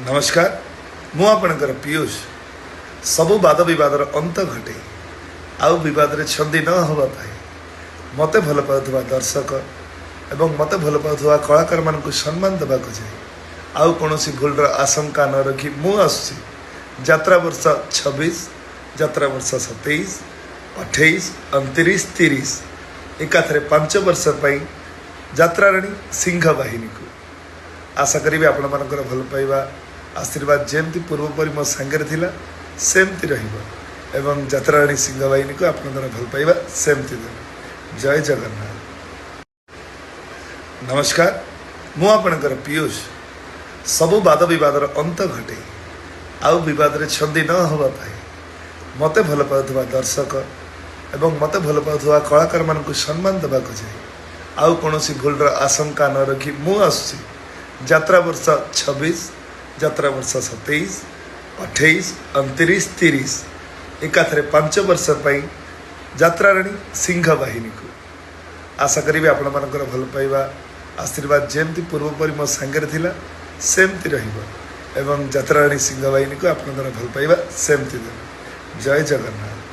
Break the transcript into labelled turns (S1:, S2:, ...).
S1: ନମସ୍କାର, ମୁଁ ଆପଣଙ୍କର ପିୟୁଷ। ସବୁ ବାଦ ବିବାଦର ଅନ୍ତ ଘଟେ ଆଉ ବିବାଦରେ ଛନ୍ଦି ନ ହେବା ପାଇଁ, ମୋତେ ଭଲ ପାଉଥିବା ଦର୍ଶକ ଏବଂ ମୋତେ ଭଲ ପାଉଥିବା କଳାକାରମାନଙ୍କୁ ସମ୍ମାନ ଦେବାକୁ ଯାଇ, ଆଉ କୌଣସି ଭୁଲର ଆଶଙ୍କା ନ ରଖି ମୁଁ ଆସୁଛି ଯାତ୍ରା ବର୍ଷ 26, ଯାତ୍ରା ବର୍ଷ 27, 28, 29, 30, ଏକାଥରେ 5 ବର୍ଷ ପାଇଁ ଯାତ୍ରାରାଣୀ ସିଂହ ବାହିନୀକୁ। ଆଶା କରିବି ଆପଣମାନଙ୍କର ଭଲ ପାଇବା, ଆଶୀର୍ବାଦ ଯେମିତି ପୂର୍ବପରି ମୋ ସାଙ୍ଗରେ ଥିଲା ସେମିତି ରହିବ ଏବଂ ଯାତ୍ରାରାଣୀ ସିଂହ ବାହିନୀକୁ ଆପଣଙ୍କର ଭଲ ପାଇବା ସେମିତି ଦେବେ। ଜୟ ଜଗନ୍ନାଥ। ନମସ୍କାର, ମୁଁ ଆପଣଙ୍କର ପିୟୁଷ। ସବୁ ବାଦ ବିବାଦର ଅନ୍ତ ଘଟେ ଆଉ ବିବାଦରେ ଛନ୍ଦି ନ ହେବା ପାଇଁ, ମୋତେ ଭଲ ପାଉଥିବା ଦର୍ଶକ ଏବଂ ମୋତେ ଭଲ ପାଉଥିବା କଳାକାରମାନଙ୍କୁ ସମ୍ମାନ ଦେବାକୁ ଯାଇ, ଆଉ କୌଣସି ଭୁଲର ଆଶଙ୍କା ନ ରଖି ମୁଁ ଆସୁଛି ଯାତ୍ରା ବର୍ଷ 26, ଯାତ୍ରା ବର୍ଷ 27, 28, 29, 30, ଏକାଥରେ 5 ବର୍ଷ ପାଇଁ ଯାତ୍ରାରାଣୀ ସିଂହ ବାହିନୀକୁ। ଆଶା କରିବି ଆପଣମାନଙ୍କର ଭଲ ପାଇବା, ଆଶୀର୍ବାଦ ଯେମିତି ପୂର୍ବପରି ମୋ ସାଙ୍ଗରେ ଥିଲା ସେମିତି ରହିବ ଏବଂ ଯାତ୍ରାରାଣୀ ସିଂହ ବାହିନୀକୁ ଆପଣଙ୍କର ଭଲ ପାଇବା ସେମିତି ଦେବେ। ଜୟ ଜଗନ୍ନାଥ।